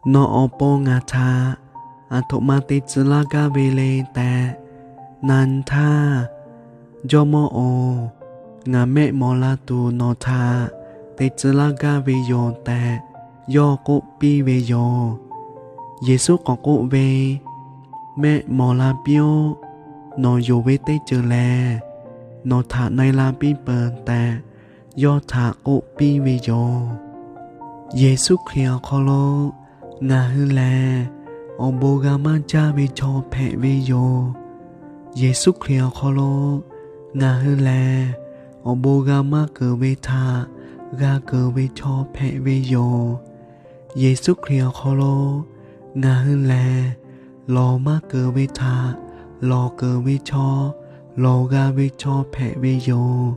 Nawˬ awˬ pon ngaˬ htaꞈ aˬ htoꞈ ma te tcuh laˇ gaˇ ve le tehꞈ na nyi htaˇ, Jawˇmawˇ-oˬ, ngaˬ mehˆ mawˬ la tuˬ nawˬ htaꞈ te tcuh laˇ gaˇ ve yoˬ tehꞈ yawˇ k'oˆ piˇ ve yoˬ. Yeˍsuˆ k'awꞈ k'oˆ ve, Mehˆ mawˬ la piˇ-oˆ. Nawˬ yonˍ ve teˇ ceuˬ lehˬ, nawˬ htaꞈ na-e la piˇ peuˬ tehꞈ yawˇ htaꞈ k'oˆ piˇ ve yoˬ. Yeˍsuˆ Hkriꞈ awˬ hk'aw lo ngaˬ hui lehˬ, awˬ bon g'a maˇ jaˇ ve chaw hpehꞈ ve yoˬ. Yeˍsuˆ Hkriꞈ awˬ hk'aw lo ngaˬ hui lehˬ, awˬ bon g'a maˇ keunˍ ve htaꞈ g'a keunˍ ve chaw hpehꞈ ve yoˬ. Yeˍsuˆ Hkriꞈ awˬ hk'aw lo ngaˬ hui lehˬ, lawˬ maˇ keunˍ ve htaꞈ lawˬ keunˍ ve chaw, lawˬ g'a ve chaw hpehꞈ ve yoˬ.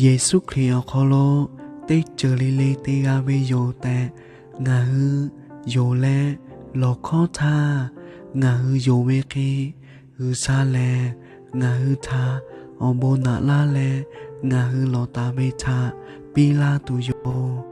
Yeˍsuˆ Hkriꞈ awˬ hk'aw lo teˇ ceuˬ le le te g'a ve yoˬ tehꞈ ngaˬ hui yonˍ leh lawˬ hkawˉ htaˇ, ngaˬ hui yonˍ ve hk'e G'uiˬsha lehˬ ngaˬ hui htaꞈ awˬ bon naꞈ laˇ leh ngaˬ hui lawˬ taˍ ve htaꞈ piˇ laˇ tuˬ yoˬ.